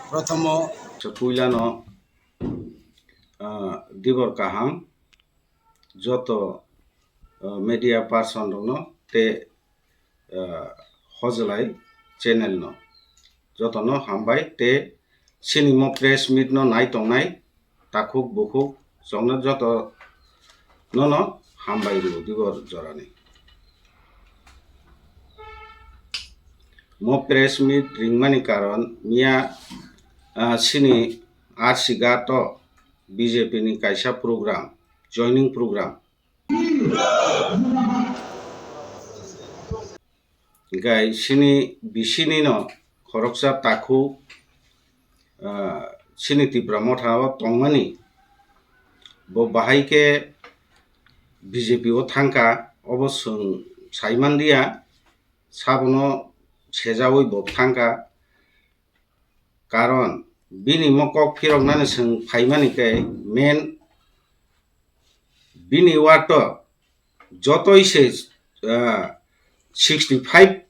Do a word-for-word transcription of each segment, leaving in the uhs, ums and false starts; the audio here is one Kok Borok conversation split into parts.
Protomo. Puilano, ah, dibor kaham joto, ah, media person rokno tei, ah, Hojlai channel no jotono hambai tei chini mo press meet no nai tongnai takhuk bukhuk chwngno joto nono hambai rw dibor jorani. Mo press meet ringmani karon miya, ah, chini R C Ghat o B J P ni kaisa program, joining program. Hingke chini bisini no khoroksa takhuk, ah, chini Tipra Motha o tongmani, bo bahai khe B J P o thangkha, obo chwng saimanliya, sabono sejaui bo thangkha. Karon bini mo kok phiroknani chwng phaimani khe main bini ward o jotoi se, ah, sixty five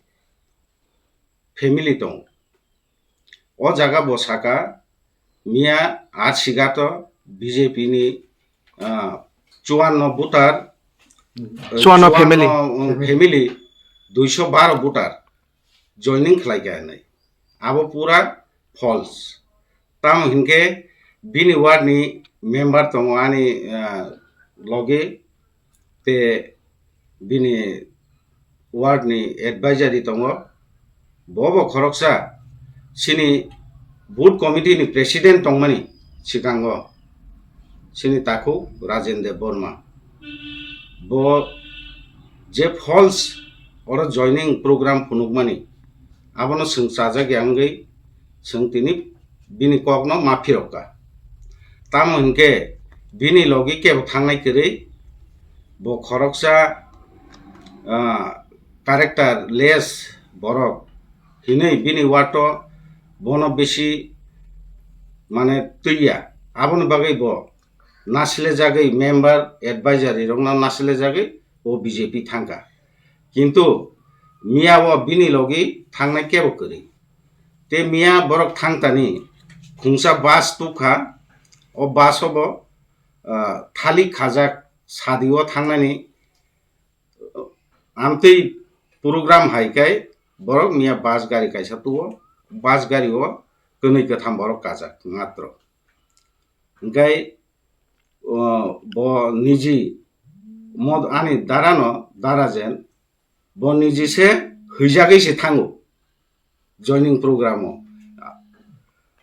family tongo. O jaga bo saka miya R C Ghat o B J P ni, ah, chuanno voter, eh, Chuanno family. Chuanno, um, family, duiso baro voter joining khlai kha hinwi. Abo pura false. Tamo hinkhe bini ward ni member tongo ani, ah, logi, te bini ward ni advisory tongo. Bo bo khoroksa chini booth committee ni president tongmani swkango chini takhuk Rajen Debbarma. Bo je false oro joining program phunukmani, abono chwng chajak ya wngwi chwng tini bini kokno ma phirok kha. Tamo hinkhe bini logi kebo thangnai kwrwi, bo khoroksa, ah, character less borok hinwi bini ward o bono bisi mane twiya. Aboni bagwi bo nasilejagwi member advisory rokno nasilejagwi o B J P thangkha. Kintu miya o bini logi thangnai kebo kwrwi. Te miya borok thangtani khungsa bus tukha, o bus o bo, ah, thalik khajak sadi o thangnani amtwi program hai khe borok miya bus gari kaisa tuo, bus gari o kwnwi kwtham borok kajak matro. Hingkhe, o, bo niji mod-, ani darano, darajen, bo niji se hwijagwi se thango joining program o.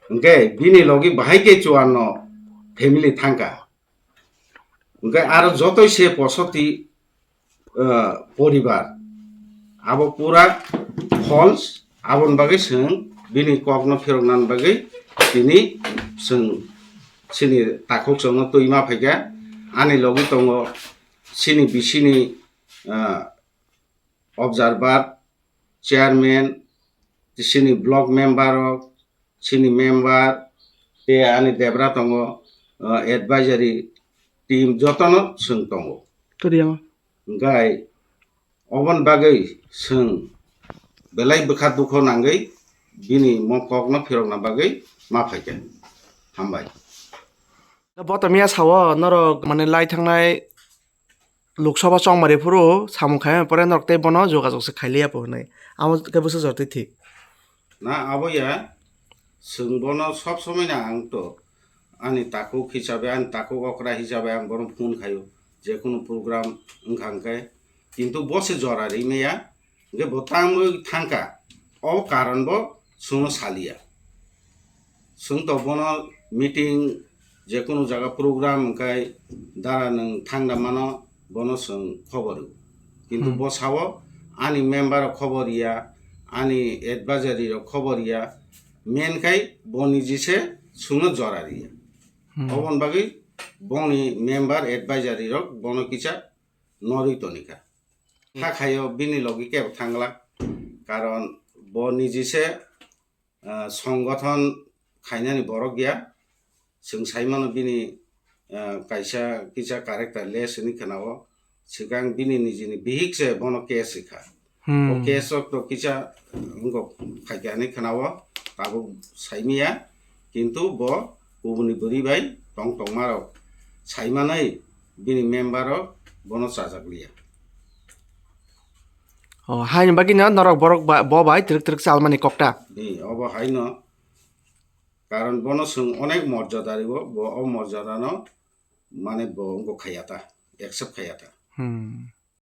Hingkhe bini logi bahai khe chuanno family thangkha. Hingkhe aro jotoi se posoti, eh, poribar. Abo pura false. Aboni bagwi chwng bini kokno phiroknani bagwi tini chwng chini takhuk chwngno twi ma phaikha. Ani logi tongo chini bisini, eh, observer, chairman, chini block member rok, chini member, tei ani debra tongo, ah, advisory team jotono chwng tongo. Hwnkhe oboni bagwi chwng belai bwkha dukho nangwi bini mo kokno phirokna bagwi ma phaikha. Hambai. Bo to miya sao norok mane lai thangnai Lok Sabha chongmari phuru samung khaimani pore norok tei bono jogajog se khailiya po hinwi. Amo khe bwsajwk twi thik. Na abo ya, chwng bono sob somoi no ang to ani takhuk hisabe, ani takhuk okra hisabe ang bono phone khaio, je kunu program wngkha hwnkhe. Kintu bo se jora ri maya, hwnkhe bo tangwi thangkha, o karon bo chwngno saliya. Chwng to bono meeting, je kunu jaga program hwnkhe dara nwng thangda mano, bono chwng khobor rw. Kintu Hmm. bo sao ani member rok khobor ya, ani advisory rok khobor ya, men khai bo niji se chwngno jora ri ya. Hmm. Oboni bagwi boni member advisory rok bono kisa norwi tonikha. Hmm. Hakhaio bini logi kebo thangla, karon bo niji se, ah, songgothon khainani borok ya. Chwng sai mano bini, ah, kaisa kisa character less hinwi khwnao. Swkang bini nijini bihik se bono case rikha. Hmm. O case rok to kisa wngkok phaikha hinwi khwnao, tabuk saimiya. Kintu bo kubuni bwrwi bai tong tongmarok saimanai bini member rok bono chajakliya. O, haini bagwino norok borok ba-, bo bai twrwk twrwk chalmani kokta. Ni, obo haino. Karon bono chwng onek morjada rwo, bo o morjadano mane bo wngkha khayata, accept khayata. Hmm.